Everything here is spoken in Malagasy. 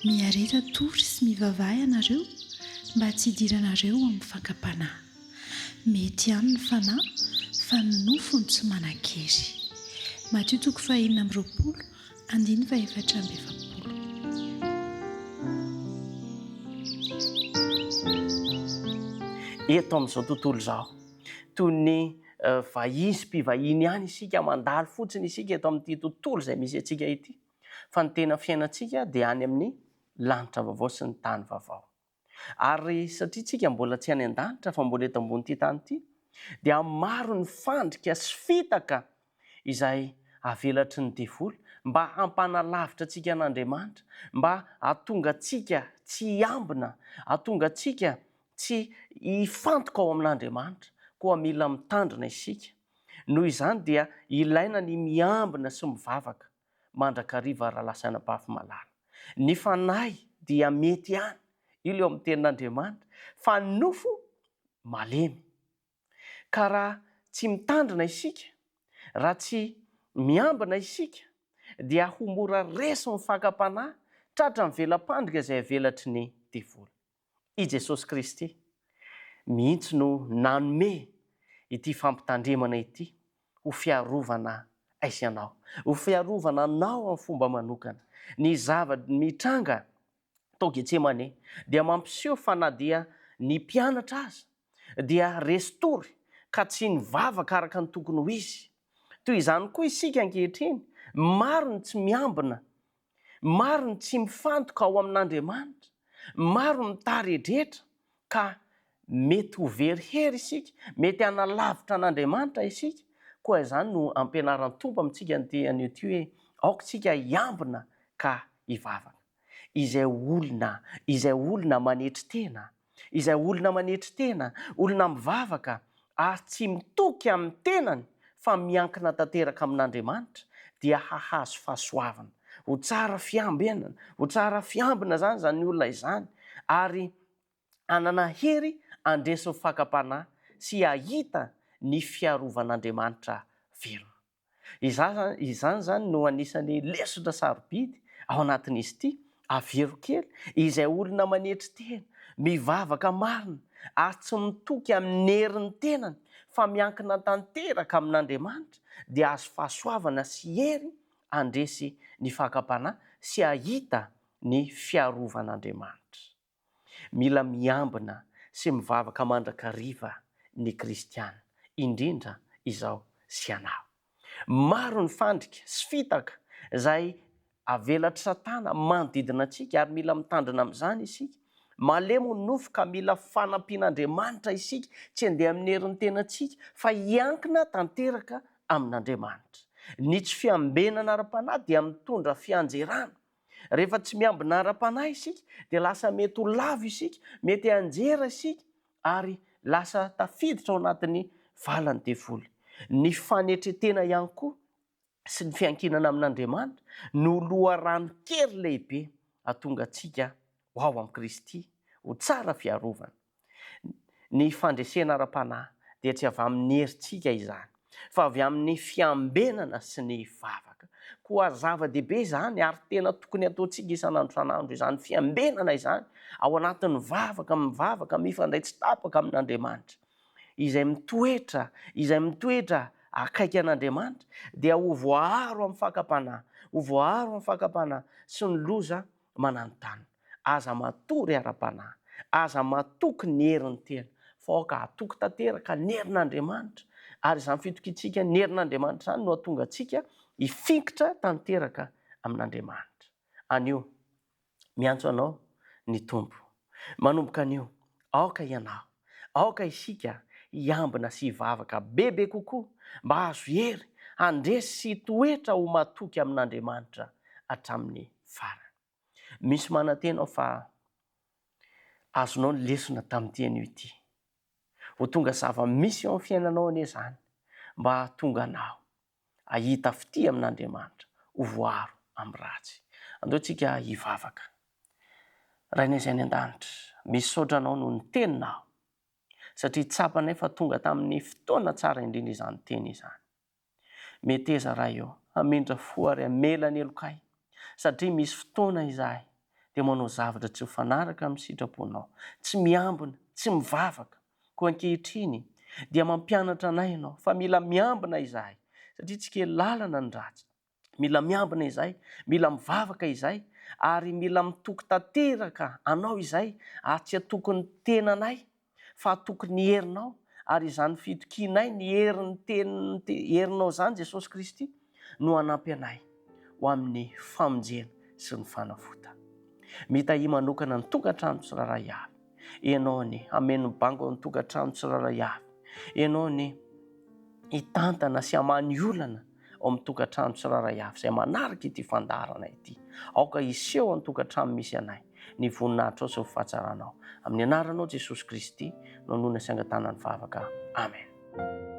Miareta tory sy mivavaha ianareo mba tsy hidiranareo amin'ny fakam-panahy. Mety ihany ny fanahy fa ny nofo no tsy manan-kery. Matio toko fahenina amby 20, andininy faha-44. Eto amin'izao tontolo izao, toy ny vahiny sy mpivahiny ihany isika, mandalo fotsiny isika eto amin'ity tontolo izay misy antsika ity. Fa ny tena fiainantsika dia any amin'ny lanitra vaovao sy ny tany vaovao. Ary satria tsika mbola tsy any an-danitra fa mbola eto ambonin'ity tany ity, dia maro ny fandrika sy fitaka izay avelatry ny devoly mba hampanalavitra antsika an'Andriamanitra, mba hahatonga antsika tsy hiambina, hahatonga antsika tsy hifantoka ao amin'Andriamanitra. Koa mila mitandrina isika. Noho izany dia ilaina ny miambina sy mivavaka mandrakariva rahalahy sy anabavy malala. Ny fanahy dia mety ihany, io ilay ao amin'ny tenin'Andriamanitra, fa ny nofo malemy. Ka raha tsy mitandrina isika, raha tsy miambina isika, dia ho mora resin'ny fakam-panahy, tratran'ny vela-pandrika izay avelatry ny devoly. I Jesosy Kristy mihitsy no nanome ity fampitandremana ity ho fiarovana ahy sy anao, ho fiarovana anao amin'ny fomba manokana. Ny zava-mitranga tao Getsemane dia mampiseho fa na dia ny mpianatra aza dia resy tory ka tsy nivavaka araka ny tokony ho izy. Toy izany koa isika ankehitriny, maro ny tsy miambina Maro ny tsy mifantoka ao amin'Andriamanitra, maro mitaredretra ka mety ho very hery isika, mety hanalavitra an'Andriamanitra isika, koa izany no ampianaran'ny Tompo amintsika an'ity anio ity hoe aoka isika hiambina ka hivavaka. Izay olona, izay olona manetry tena, Izay olona manetry tena, olona mivavaka ary tsy mitoky amin'ny tenany fa miankina tanteraka amin'Andriamanitra dia hahazo fahasoavana. Ho tsara fiambenana, ho tsara fiambina izany izany olona izany ary hanana hery handresy ny fakam-panahy sy hahita ny fiarovan'Andriamanitra velona. Izany izany no anisan'ny lesona sarobidy ao anatin'izy ity, avero kely, izay olona manetry tena, mivavaka marina ary tsy mitoky amin'ny herin'ny tenany fa miankina tanteraka amin'Andriamanitra dia azo fahasoavana sy hery handresy ny fakam-panahy sy hahita ny fiarovan'Andriamanitra. Mila miambina sy mivavaka mandrakariva ny kristiana, indrindra izaho sy ianao. Maro ny fandrika sy fitaka izay avelatr'i Satana manodidina antsika ary mila mitandrina amin'izany isika. Malemy ny nofo ka mila fanampian'Andriamanitra isika, tsy handeha amin'ny herin'ny tenantsika fa hiankina tanteraka amin'Andriamanitra. Ny tsy fiambenana ara-panahy dia mitondra fianjerana. Rehefa tsy miambina ara-panahy isika dia lasa mety ho lavo isika, mety hianjera isika ary lasa tafiditra ao anatin'ny valan'ny devoly. Ny fanetren-tena ihany koa sy ny fiankinana amin'Andriamanitra no loharanon-kery lehibe hahatonga antsika ho ao amin'i Kristy, ho tsara fiarovana. Ny fandresena ara-panahy dia tsy avy amin'ny herintsika izany, fa avy amin'ny fiambenana sy ny vavaka. Koa zava-dehibe izany ary tena tokony hataontsika isan'andro isan'andro izany fiambenana izany ao anatin'ny vavaka, mivavaka, mifandray tsy tapaka amin'Andriamanitra. Izay mitoetra, izay mitoetra akaiky an'Andriamanitra dia ho voaaro amin'ny fakam-panahy, ho voaaro amin'ny fakam-panahy sy ny loza mananontanona. Aza matory ara-panahy. Aza matoky ny herin'ny tena, fa aoka hatoky tanteraka ny herin'Andriamanitra. Ary izany fitokiantsika ny herin'Andriamanitra izany no hahatonga antsika hifikitra tanteraka amin'Andriamanitra. Anio, miantso anao ny Tompo. Manomboka anio, aoka ianao, aoka isika hiambina sy hivavaka bebe kokoa mba hahazo hery handresy sy hitoetra ho matoky amin'Andriamanitra hatramin'ny farany. Misy manantena aho fa azonao ny lesona tamin'ity anio ity. Ho tonga zava-misy eo amin'ny fiainanao anie izany mba hahatonga anao hahita fitia amin'Andriamanitra, ho voaro amin'ny ratsy. Andao tsika hivavaka. Rainay izay any an-danitra, misaotra Anao noho ny Teninao, satria tsapanay fa tonga tamin'ny fotoana tsara indrindra izany Teny izany. Meteza Ray ô, hamindra fo ary hamela ny helokay, satria misy fotoana izahay. dia manao zavatra tsy mifanaraka amin'ny sitraponao, tsy miambina, tsy mivavaka. Koa ankehitriny dia mampianatra anay Ianao fa mila miambina izahay satria tsy kely lalana ny ratsy. Mila miambina izahay, mila mivavaka izahay ary mila mitoky tanteraka Anao izahay ary tsy hatoky ny tenanay fa hatoky ny herinao ary izany fitokianay ny herin'ny tenin'ny herinao izany Jesosy Kristy no hanampy anay ho amin'ny famonjena sy ny fanavotana. Mitahia manokana ny tokantrano tsirairay avy. Ianao anie hameno ny bango ao an-tokantrano tsirairay avy. Ianao anie hitantana sy hamaha ny olana ao amin'ny tokantrano tsirairay avy izay manaraka ity fandaharana ity. Aoka hiseho ao an-tokantrano misy anay ny voninahitrao sy ny fahatsaranao. Amin'ny anaranao Jesosy Kristy no anonona sy angatahana ny vavaka. Amen.